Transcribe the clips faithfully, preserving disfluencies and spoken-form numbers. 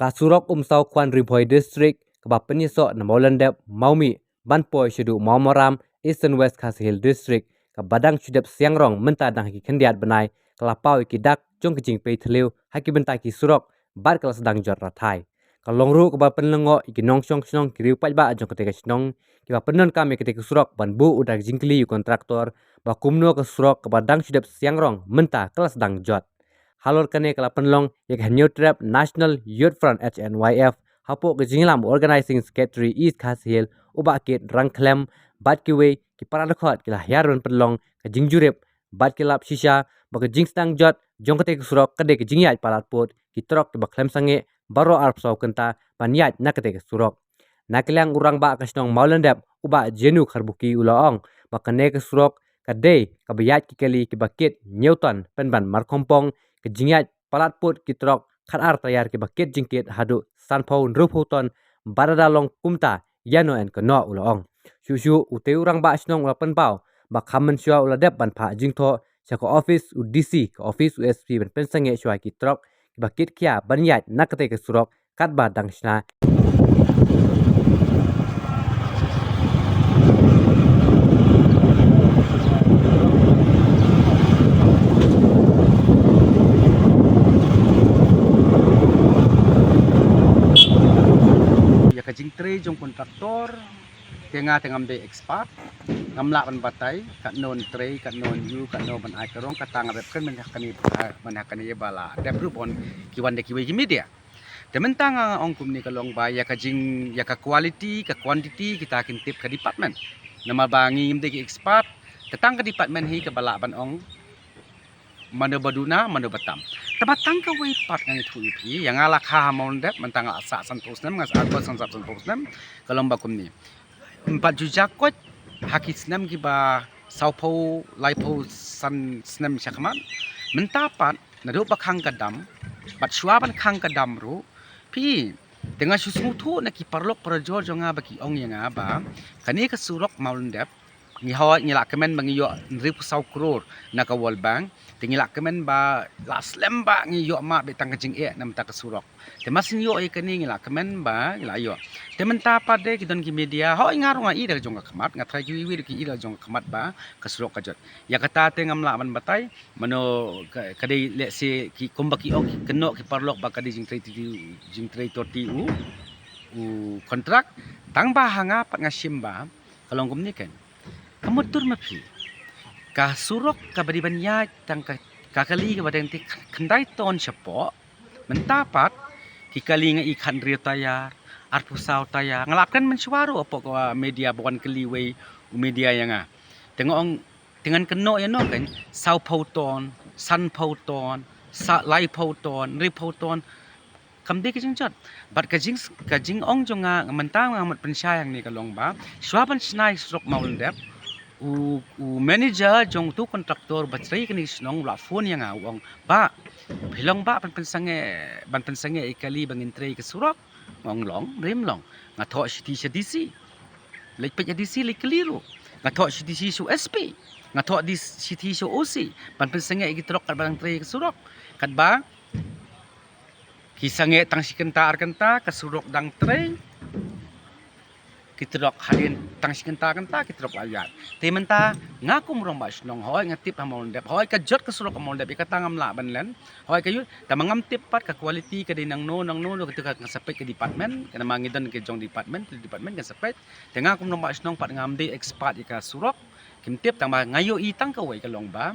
Ka surok Umsaw Kwan Ri Bhoi District, kaba pynïasoh na Mawlyndep, Mawmih, ban poi shaduh Mawmaram, Eastern West Khasi Hills District, kaba dang shu dep siang rong mynta dang ha ki khyndiat bnai, ka la paw ïa ki dak jong ka jingpei thliew ha ki bynta ki surok, bad ka la sdang jot rathai. Ka long ruh kaba pynlyngngoh ïa ki nongshong shnong, ki riew paidbah jong katei ka shnong, kiba pyndonkam ïa katei ka surok, ban buh u da ka jingkylli ïa u kontraktor ba kumno ka surok kaba dang shu dep siang rong mynta ka la sdang jot. Halor kane ka la pynlong ïa ka Hynñiewtrep National Youth Front, H N Y F, hapoh ka jingïalam u Organizing Secretary East Khasi Hills, u Bah Kit Rangkhlem, bad kiwei ki para dkhot, ki la hiar ban pynlong ka jingjurip bad ki lap shisha ba ka jingsdang jot jong katei ka surok ka dei ka jingïaid palat pud ki trok kiba khlem sangeh baroh arphew saw kynta ban ïaid na katei ka surok. Na ka liang u rangbah ka shnong Mawlyndep, u Bah Jenu Kharbuki, u la ong ba kane ka surok ka dei kaba ïaid ki kali kiba kit hynñiew ton pynban markhompong, ka jingïaid palat pud ki trok khatar taïar kiba kit jingkit haduh sanphew hynriewphew ton, bad lada long kumta, ïano yn kynnoh, u la ong. Shuh shuh, utei u rangbah shnong u la pynpaw ba kham mynshuwa u la dep ban phah jingthoh sha ka ophis u D C, ka ophis u S P, ban pynsangeh shuwa ki trok kiba kit khia ban ïaid na katei ka surok katba dang shna. Ïa ka jingtrei jong kontraktor, te nga te ngam dei expert, ngam lah ban batai katno yn trei, katno yn ïuh, katno ban ai ka rong, kata nga rep kren ban ha kane, ban ha kane ba la dep ruh ban ki wan da kiwei ki media. Te mynta nga ong kumne, ka long ba ïa ka jing, ïa ka quality, ka quantity, kita kin tip ka department. Namar ba ngi ngim dei ki expert, te tang ka department hi kaba lah ban ong mano ba duna, mano ba tam. Te ba tang kawei pat ngan ïathuh ïa phi, ïa nga la kha ha Mawlyndep, mynta nga la sah sanphew snem, nga sah, nga sah sanphew snem, ka long ba kumne. Ym pat ju jia koit ha ki snem kiba sawphew, laiphew san snem sha khmat. Mynta pat, naduh ba khang ka dam, bad shuwa ban khang ka dam ruh, phi, te nga shu sngewthuh na ki paralok parajor jong nga ba ki ong ïa nga ba kane ka surok Mawlyndep, ngi hoi, ngi la kmen ba ngi ïoh hynriewphew saw klur na ka World Bank, te ngi la kmen ba la slem ba ngi ïoh map beit tang ka jingeh na bynta ka surok. Te mar shu ïoh ïa kane ngi la kmen ba ngi la ïoh. Te mynta pat de ki don ki media, hoi, nga ruh nga i da ka jong ka khmat, nga tharai kiwei kiwei ki i da ka jong ka khmat ba ka surok ka jot. Ïa kata te ngam lah ban batai mano ka, ka dei lehse ki kumba ki ong ki kynnoh ki paralok ba ka dei jingtrei ti, jingtrei tor ti u, u kontrak. Tang ba ha nga pat nga shim ba ka long kumne kan. Ka mutdur ma phi. Ka surok kaba dei ban ïaid tang ka, ka kali kaba dang te khyndai ton shapoh. Mynta pat ki kali nga i khathynriew taïar, arphew saw taïar. Nga la kren mynshuwa ruh hapoh ka media ba wan kylli wei u media ïa nga. Te nga ong, te ngan kynnoh ïano kan, sawphew ton, sanphew ton, sa, laiphew ton, hynriewphew ton. Kam dei ka jingjot. Bad ka jing, ka jingong jong nga mynta nga mut pynshai hangne ka long ba shuwa ban shna ïa surok Mawlyndep, u, u manager jong utu kontraktor ba trei kane ka shnong u la phone ïa nga u ong, "Bah, phi long bah ban pynsangeh, ban pynsangeh ïa kali ba ngin trei ka surok?" Nga ong, "Long, rim long." Nga thoh shithi sha D C. Leit peit ïa D C, leit kylli ruh. Nga thoh shithi sha S P. Nga thoh di, shithi sha O C ban pynsangeh ïa ki trok katba dang trei ka surok. Katba ki sangeh tang shi kynta ar kynta, ka surok dang trei. Ki trok hadien tang shi kynta ar kynta, ki trok la ïaid. Te mynta nga kum u rangbah shnong, hoi nga tip ha Mawlyndep, hoi ka jot ka surok ha Mawlyndep, ïa kata ngam lah ban len. Hoi ka ïoh, tangba ngam tip pat ka quality ka dei nangno, nangno, nangno, kata ka, kan sa peit ka department, kane ma ngi don ka jong department, department kan sa peit. Te nga kum u rangbah shnong pat ngam dei expert ïa ka surok. Kim tip, tangba nga ïohi tang kawei ka long ba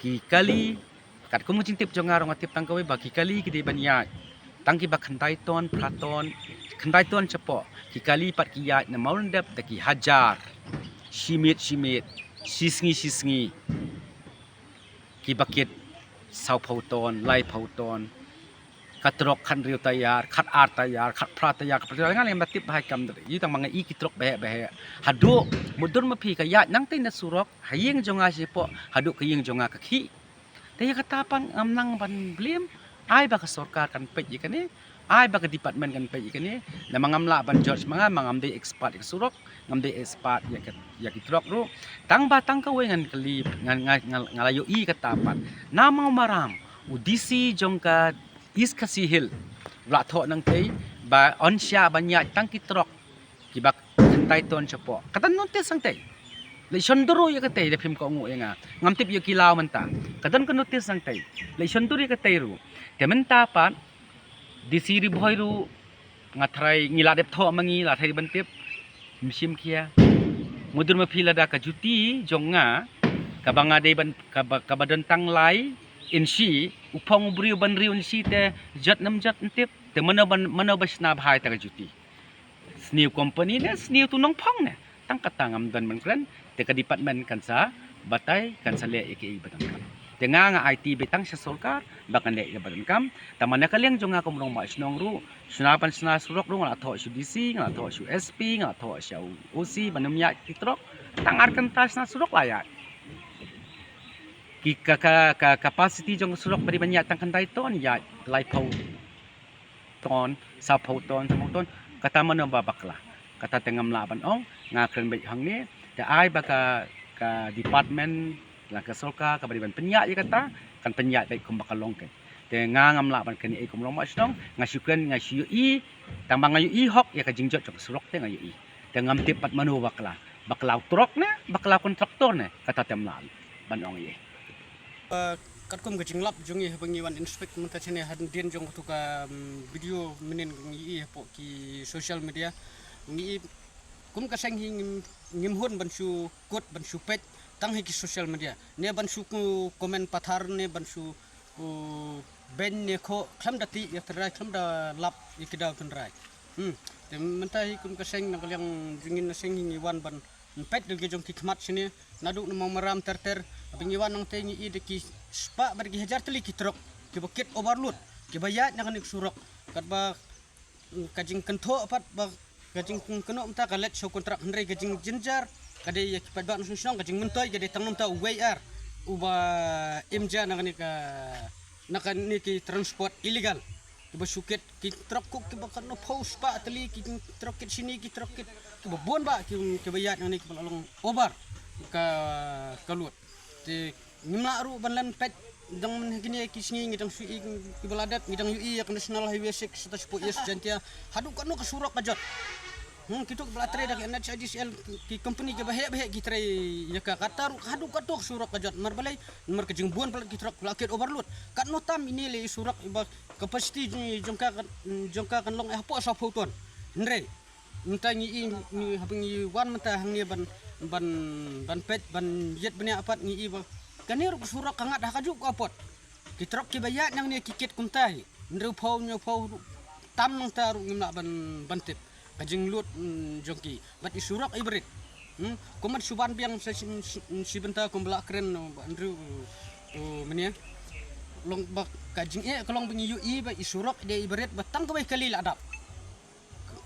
ki kali, katkum ka jingtip jong nga ruh nga tip tang kawei ba ki kali ki dei ban ïaid tang kiba khyndai ton, phra ton, khyndai ton shapoh. Ki kali pat ki ïaid na Mawlyndep da ki hajar, shi miet shi miet, shi sngi shi sngi. Ki bakit sawphew ton, laiphew ton, ka trok khathynriew taïar, khatar taïar, khatphra taïar, khatphra taïar, nga lem ba tip ba hai kam dei. Ïa tang ma nga i ki trok baheh baheh. Haduh, mutdur ma phi, ka ïaid nangtei na surok ha ïing jong nga shapoh haduh ka ïing jong nga ka khih. Te ïa kata pat ngam nang ban blame. Ai ba ka sorkar kan peit ïa kane. Ai ba ka department kan peit ïa kane. Namar ngam lah ban judge ma nga, ma ngam dei expert ïa ka surok, ngam dei expert ïa ka, ïa ki trok ruh. Tangba tang kawei ngan kylli, ngan, nga, nga, nga la ïohi kata pat. Na Mawmaram, u D C jong ka East Khasi Hills, Lah thoh nangtei ba yn shah ban ïaid tang ki trok kiba khyndai ton shapoh. Ka dang notice nangtei. Leit shon dur ruh ïa katei, da phim kohnguh ïa nga. Ngam tip ïa ki law mynta. Ka dang ka notice nangtei. Leit shon dur ïa katei ruh. Te mynta pat D C Ri Bhoi ruh, nga tharai ngi la dep thoh ma ngi, la tharai ban tip. Ym shim khia. Mutdur ma phi, lada ka juti jong nga, kaba nga dei ban, kaba, kaba don tang lai inshi, u phong u briew ban riew inshi te jot nam jot ym tip. Te mano ban, mano ba shna bha ïa ta ka juti? Sniew company ne, sniew tu nongphong ne? Tang kata ngam don ban kren. Te ka department kan sa batai, kan sa leh ïa kiei ba donkam. Te nga, nga aiti beit tang sha sorkar ba kan leh ïa ba donkam. Tangba na ka liang jong nga kum u nongmah shnong ruh, shna ban shna surok ruh, nga la thoh sha u D C, nga la thoh sha u S P, nga la thoh sha u O C, ban ym ïaid ki trok. Tang ar kynta shna surok la ïaid. Ki ka, ka, ka capacity jong ka surok ba dei ban ïaid tang khyndai ton, ïaid laiphew ton, sawphew ton, sawphew ton. Kata mano ba bakla? Kata te ngam lah ban ong, nga kren beit hangne. Te ai ba ka, ka department, la ka sorkar, kaba dei ban pynïaid ïa kata, kan pynïaid beit kumba ka long keiñ. Te nga ngam lah ban kren ei kum u nongmah shnong, nga shu kren, nga shu ïohi, tangba nga ïohi hok ïa ka jingjot jong ka surok te nga ïohi. Te ngam tip pat mano bakla. Bakla u trok ne, bakla u kontraktor ne, kata te ngam lah ban ong ei. Eh, katkum ka jinglap jong ngi haba ngi wan inspect mynta shane hadien jong katu ka, mm, video mynnin ngi ïohi hapoh ki social media. Ngi kum ka seng hi ngim, ngim hun ban shu kut ban shu peit tang ha ki social media. Ne ban shu ku comment pathar ne ban shu ku beiñ ne khoh khlem da tih ïa tynrai khlem da lap ïa ki daw tynrai. Hmm. Te mynta hi kum ka seng na ka liang jong ngi na seng hi ngi wan ban peit da ki jong ki khmat shane naduh na Mawmaram ter ter. Haba ngi wan nangtei ngi i da ki spah bad ki hajar tylli ki trok kiba kit overload kiba ïaid na kane ka surok. Katba ka jingkynthoh pat ba ka jingkynnoh mynta ka leit sha u kontrak hynrei ka jingjynjar ka dei ïa ki paidbah nongshong shnong, ka jingmyntoi ka dei tang na mynta uwei ar uba im ja na kane ka, na kane ki transport illegal. Kiba shu kit ki trok kuk kiba katno phew spah tylli ki trok kit shini ki trok kit kiba bun ba ki, kiba ïaid na kane kiba la long over ka, ka load. Te ngim lah ruh ban len peit dang mynne kine ki sngi ngi dang shu i kiba la dep ngi dang ïohi ïa ka National Highway six sa ta shapoh East Jaintia haduh katno ka surok ka jot. Hmm, kitu kiba la trei da ki N H I D C L ki, ki company kiba heh ba heh ki trei ïa ka, kata ruh haduh katto ka surok ka jot. Namar balei? Namar ka jingbun palat ki trok la kit overload. Katno tam ine lei i surok iba capacity jong, jong ka, jong ka kan long eh hapoh sawphew ton. Hynrei mynta ngi i, ngi haba ngi wan mynta hangne ban, ban, ban peit ban ïit bniah pat ngi i ba kane ruh ka surok ka ngat ha kajuh ka apot. Ki trok kiba ïaid nangne ki kit kumta hi hynriew phew hynñiew phew ruh tam nangta ruh ngim lah ban, ban tip ka jinglut, mm, jong ki. Bad i surok i barit. Hmm, kumba shu ban biang sa shi, shi, shi bynta kumba la kren, uh, ba hynriew, uh, mynne long ba ka jingeh ka long ba ngi ïohi ba i surok i dei i barit ba tang kawei kali la dap.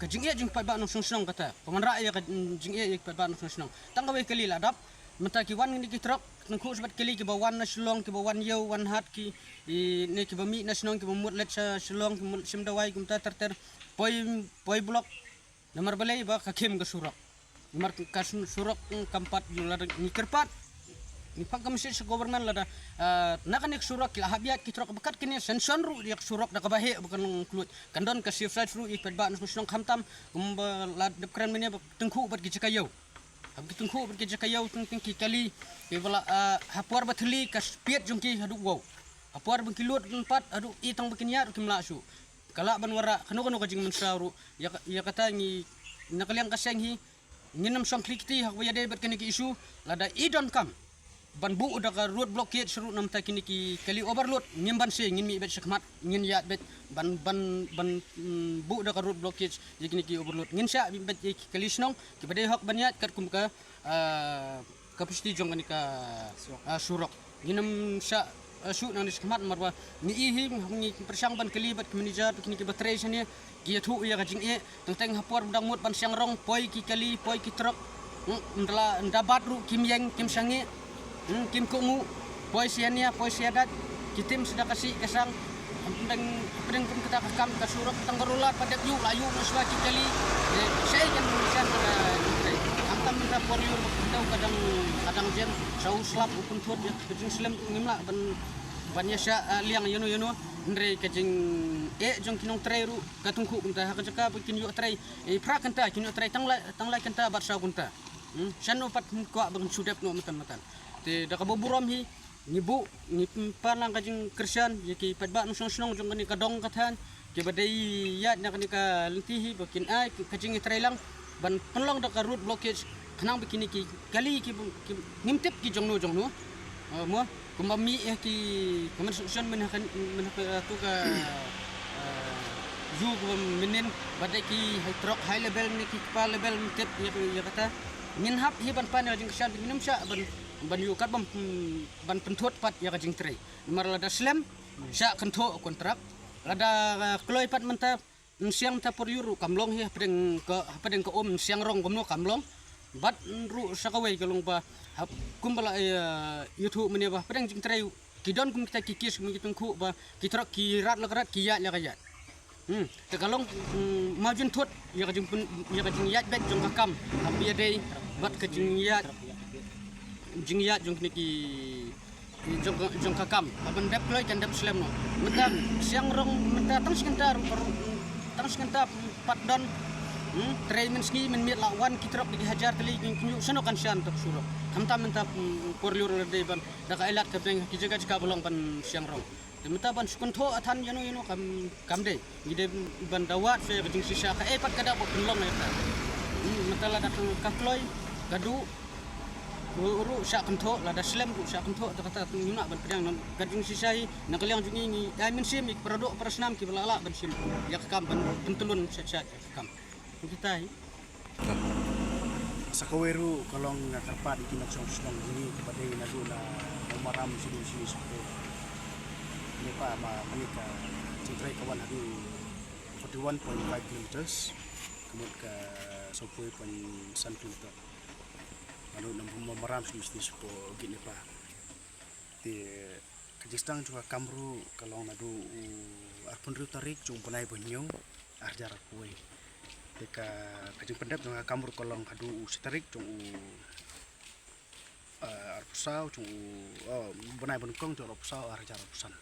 Ka jingeh jingpaidbah nongshong shnong kata. Ka wanrah ïa ka jingeh ïa ka paidbah nongshong shnong. Tang kawei kali la dap. Mynta ki wan ngi ki trok, tyngkhuh sha bad kali kiba wan na Shillong, kiba wan ïew wan hat ki, i, ne kiba mih na shnong, kiba mut leit sha Shillong, kiba mut shim dawai, kumta ter ter. Poi, poi block. Namar balei ba ka khim ka surok. Namar ka su-, surok, mm, kam pat ïoh lada ngi kyrpad. Ngi phah ka message sha government lada, ah, na kane ka surok ki la hap ïaid ki trok ba kat kine sanction ruh ïa ka surok da kaba heh ba kan long kluid. Kan don ka safe side ruh ïa ki paidbah nongshong shnong khamtam kumba la dep kren mynne ba tyngkhuh bad ki jaka ïew. Haba ki tyngkhuh bad ki jaka ïew teng teng ki kali kiba la, ah, ha por ba thylli ka speed jong ki haduh wow. Ha por ba ki lut pat haduh i tang ba kin ïaid ruh kim lah shuh. Ka lah ban wanrah kano kano ka jingmynsaw ruh. Ïa ka, ïa kata ngi na ka liang ka seng hi ngin ym shong khlieh kti ha kaba ïadei bad kane ka issue. Lada i donkam ban buh da ka road blockade sha ruh na bynta kine ki kali overload, ngim banse, ngin mih beit shakhmat, ngin ïaid beit ban, ban, ban, mm, buh da ka road blockade ïa kine ki overload. Ngin shah beit ïa ki kali shnong kiba dei hok ban ïaid katkum ka, ah, capacity jong kane ka, ah, surok. Ngin ym shah, ah, shuh nangne shakhmat namar ba ngi i hi ngi pyrshang ban kylli bad ki manager bad kine kiba trei shane, ki ïathuh ïa ka jingeh. Teng teng ha por ba dang mut ban shang rong, poi ki kali, poi ki trok. Hmm, ynda la, ynda bat ruh kim ïeng, kim shangeh. Hmm, kim kohnguh. Poi sha nia, poi sha dat. Ki tim sha da ka sih ka sang. Hapdeng, hapdeng kum kata ka kam ka surok tang ka rular pat dep ïuh la ïuh noh shuwa ki kali. Eh, shaei kan shan ka, eh, khamtam mynta por ïuh ka dang, ka dang jem. Sha u slap u pynthut ïa ka jingslem ngim lah ban, ban ïa shah, eh, liang ïano ïano. Hynrei ka jingeh jong ki nongtrei ruh ka tyngkhuh kumta, ha ka jaka ba kin ïoh trei, eh, phra kynta, kin ïoh trei tang lai, tang lai kynta bad saw kynta. Hmm, shano pat kin kwah ban shu dep noh mynta mynta. Te da kaba burom hi, ngi buh, ngi pan lang ka jingkyrshan ïa ki paidbah nongshong shnong jong kane ka dong ka thaiñ, kiba dei ïaid na kane ka lynti hi, ba kin ai ka jingïatreilang ban pynlong da ka road blockage, khnang ba kine ki kali ki, ki ngim tip ki jongno jongno. Eh, mo, kumba mih ïa ki comment section mynha ka, mynha ka, tu ka, eh, ju kumba mynnin, ba dei ki high truck high level ne ki kpa level ngim tip ïa, ïa kata. Ngin hap hi ban pan ïa ka jingkyrshan, ngin ym shah ban, ban ïoh kat ban, ban pynthut pat ïa ka jingtrei. Namar lada slem, shah kynthoh kontrak. Lada, eh, kloi pat mynta, mynsiem ta por ïoh ruh kam long hi hapdeng ka, hapdeng ka um mynsiem rong kumno kam long. Bad ruh sa kawei ka long ba, hap, kumba la, eh, ïathuh mynne ba hapdeng jingtrei ki don kum kita ki case kum ki tyngkhuh ba ki truck ki rat la ka rat, ki ïaid la ka ïaid. Hmm, te ka long, hmm, mawjin thut ïa ka jingpyn, ïa ka jingïaid beit jong ka kam, ha phi ïa dei bad ka jingïaid, jingïaid jong kine ki, jong, jong ka kam. Haba dep kloi kan dep slem noh. Mynta siang rong mynta tang shi kynta, tang shi kynta pat don. Hmm, trei mynsngi mynmiet la wan ki truck da ki hajar tylli ki kynju, shano kan shan tok surok. Khamtam mynta, hmm, por lur la dei ban da ka ailad ka beng ki jaka jaka ba long ban siang rong. Te mynta ban shu kynthoh than ïano ïano kam, kam dei. Ngi dei ban da wad sha ka jingshisha, kaei pat ka dei ba pynlong ïa ka. Hmm, mynta lada ka, ka kloi, ka duh, ruh, ruh shah kynthoh, lada slem ruh shah kynthoh, da kata ngi nang ban pdiang noh ka jingshisha hi, na ka liang jong ngi ngi ai mynsiem ïa ki para doh para snam kiba lah lah ban shim ïa ka kam, ban pyntlun sha, sha ïa ka kam. Kita hi. Sa kawei ruh ka long nga kyrpad ïa ki nongshong shnong jong ngi kiba dei naduh na Mawmaram sha dei sha dei sha dei. Kane pa ma kane ka jingtrei ka wan haduh forty-one point five kilometers. Ka mut ka sawphew point san kilometer. Naduh na Mawmaram sha dei sha dei sha dei kane pa. Te ka jingstad jong ka kam ruh ka long naduh u arphew hynriew tarik jong u bnai ba hynñiew, ar hajar arphew wei. Te ka, ka jingpyndep jong ka kam ruh ka long haduh u shi tarik jong u, eh, arphew saw jong u, oh, bnai ba nyngkong jong u arphew saw, ar hajar arphew san.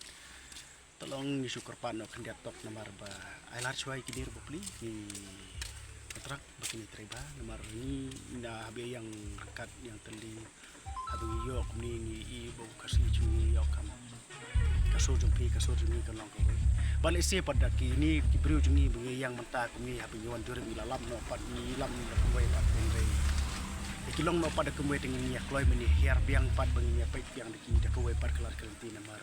Te long ngi shu kyrpad noh khyndiat tok namar ba ai lad shuwa ïa kine ruh bapli ki kontrak ba kine trei bha namar ngi na haba ïeng ryngkat ïeng tylli. Haba ngi ïoh kumne ngi i ba u Khasi jong ngi ïoh kam. Ka sur jong phi, ka sur jong ngi ka long kawei. Ba lehse pat da kine ki briew jong ngi ba ngi ïeng mynta kumne haba ngi wan jurip ngi la lap noh pat, ngi lap noh da kumwei pat kumwei. Te ki long noh pat da kumwei te ngi ïa kloi mynne hiar biang pat ba ngi ïa peit biang da ki da kawei pat ka lad ka lynti namar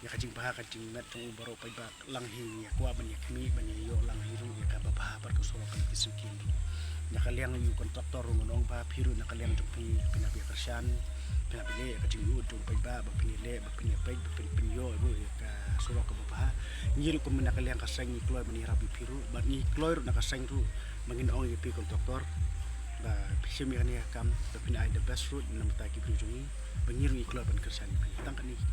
ïa ka jingbha ka jingmut jong u baroh paidbah lang hi, ngi ïa kwah ban ïa khmih ban ïa ïoh lang hi ruh ïa kaba bha bad ka surok ka lynti syngkien ruh. Na ka liang ïa u kontraktor ruh ngan ong ba phi ruh na ka liang jong phi phin hap ïa kyrshan, phin hap ïa leh ïa ka jingud jong u paidbah ba phin ïa leh ba phin ïa peit ba phin pynïoh ruh ïa ka surok kaba bha. Ngi ruh kum na ka liang ka seng ngi kloi ban ïarap ïa phi ruh bad ngi kloi ruh na ka seng ruh ba ngin ong ïa phi kontraktor ba phi shim ïa kane ka kam ba phin ai the best ruh na bynta ki briew jong ngi ba ngi ruh ngi kloi ban kyrshan ïa phi. Tang kane ki